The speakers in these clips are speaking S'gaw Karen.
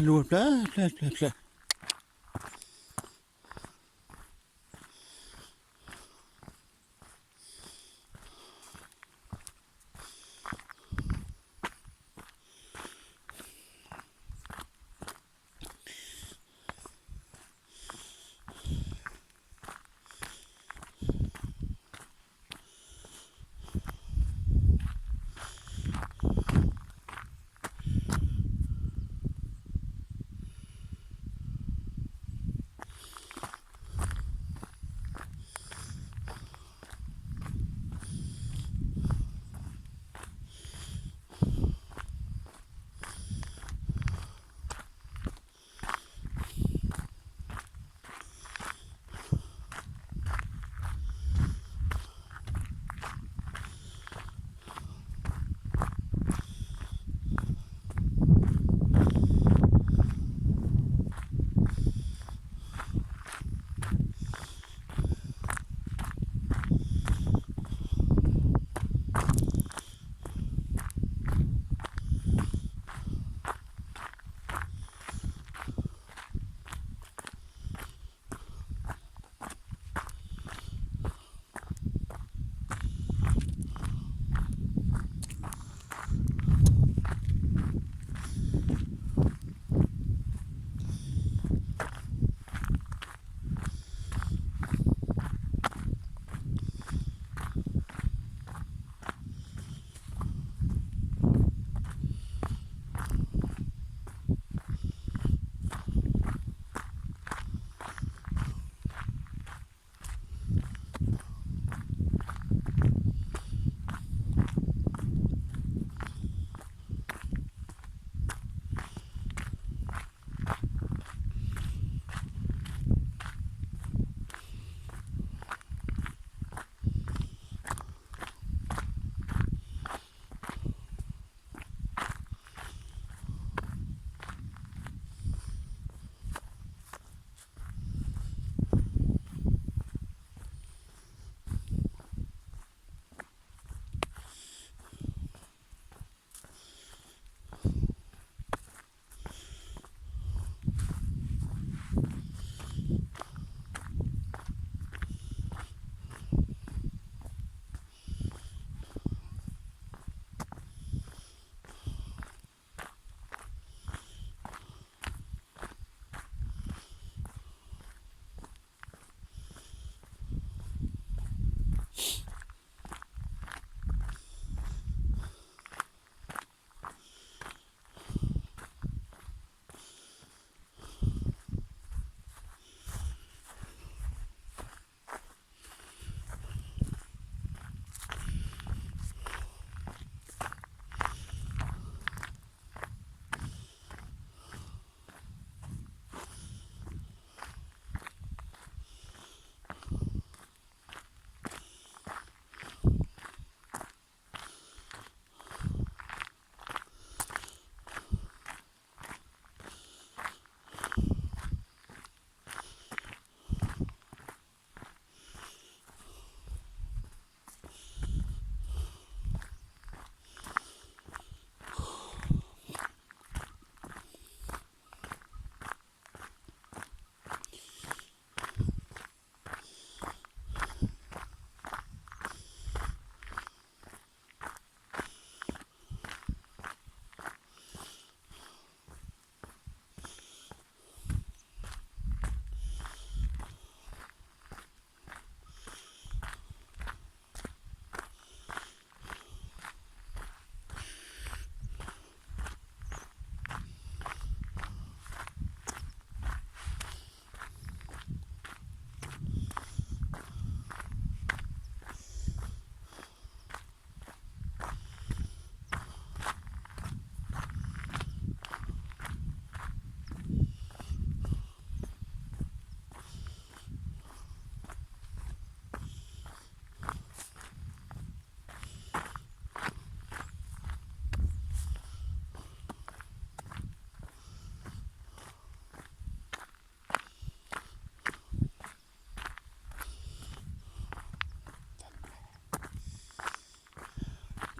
လူၤဖျၢၣ်ဖျၢၣ်ဖျၢၣ်ဖျၢၣ်.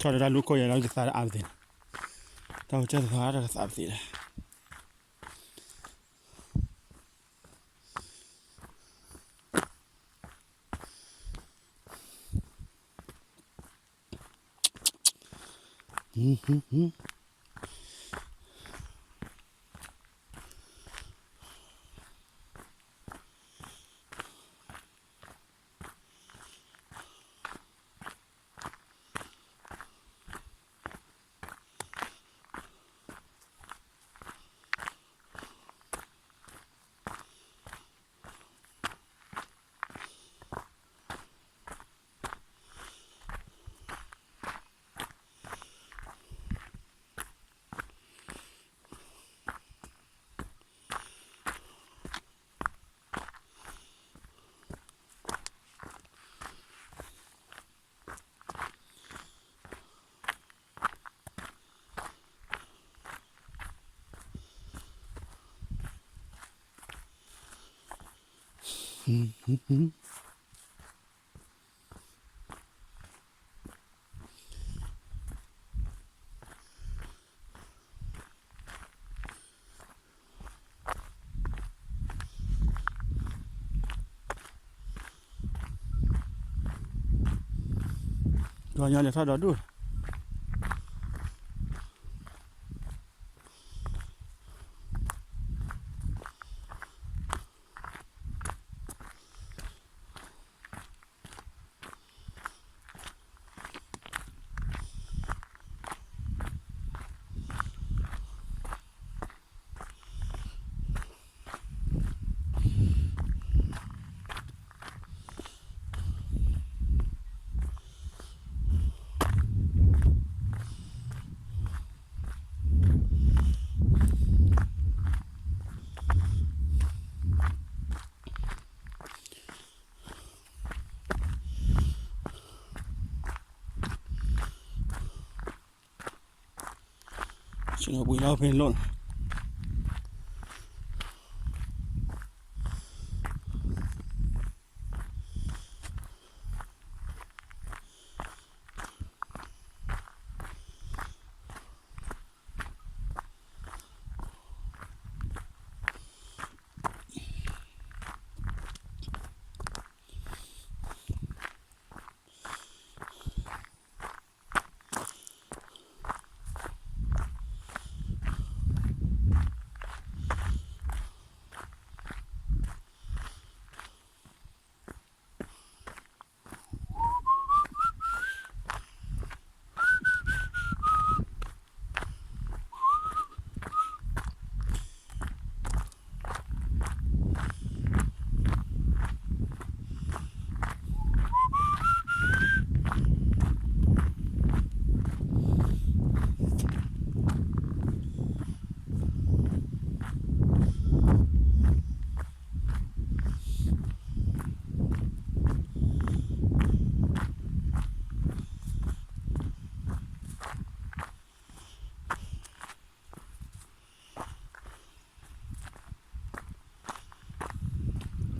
ဆီၣ်လၢတၢ်လူၢ်ခိၣ်ယဲၢ်လီၤ ယသးအါပသ့ၣ်, တၢ်အိၣ်ကၢၢ်သးတၢ်သးပသ့ၣ်ဒီး, ဒီးညီလဲၤထီၣ်ဒီးဒူၣ် ဆ့ၣ်နီၤဘှံးလီၤဖဲလိၣ်န့ၣ် မ့ၢ်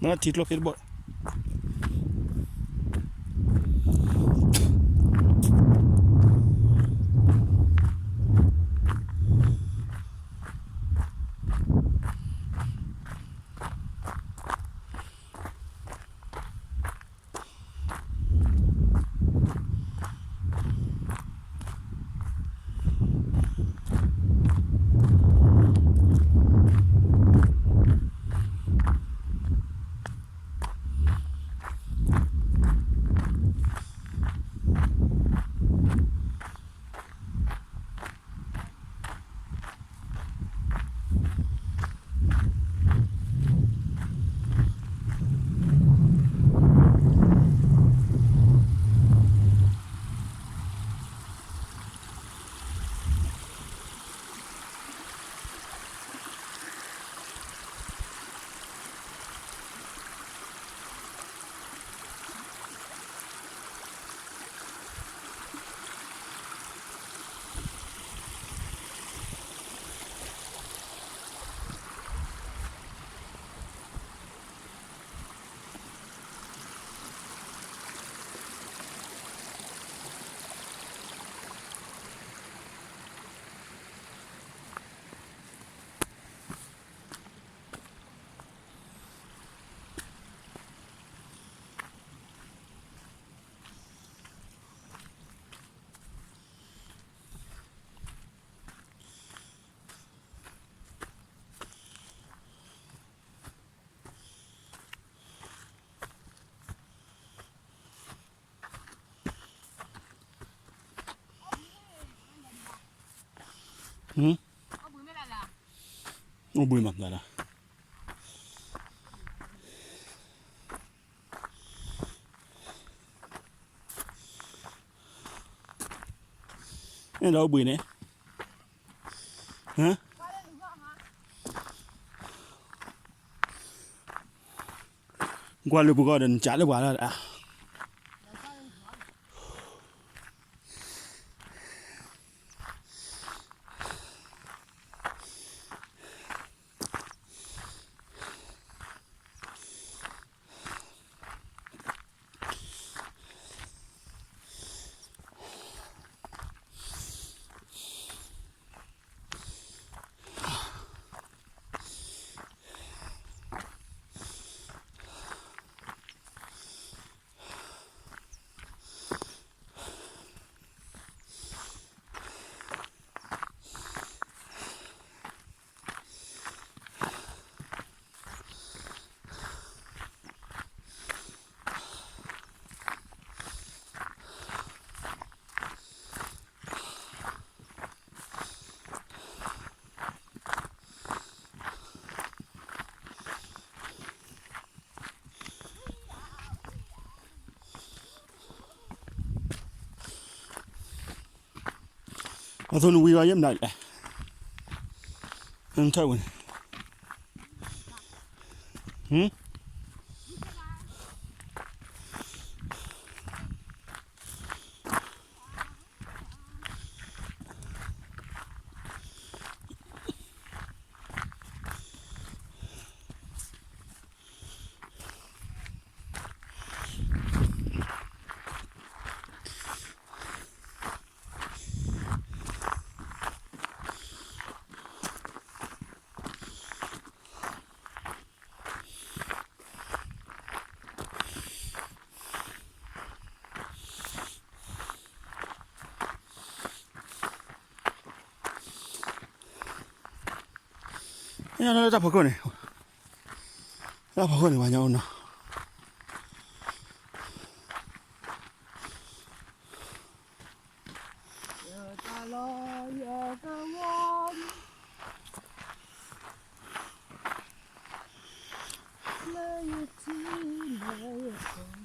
ထံကျိဖ့တဘိၣ် အိၣ်ဘှံးမးလၢ်လၢ်, အဲၣ်ဒိးအိၣ်ဘှံးန့ၣ်, ကွၢ်လၢပဂီၢ်ဒီး နကးလၢပှၤလီၤ. အသိနဝံၤဝဲယဲၢ်မနုၤလဲၣ်, ထၢၣ်ဝဲန့ၣ်, တၢ်ဖီခိၣ်န့ၣ်, တၢ်ဖီခိၣ်န့ၣ် ပှၤညါအိၣ်နီၤ, လၢယထံၣ်လၢယ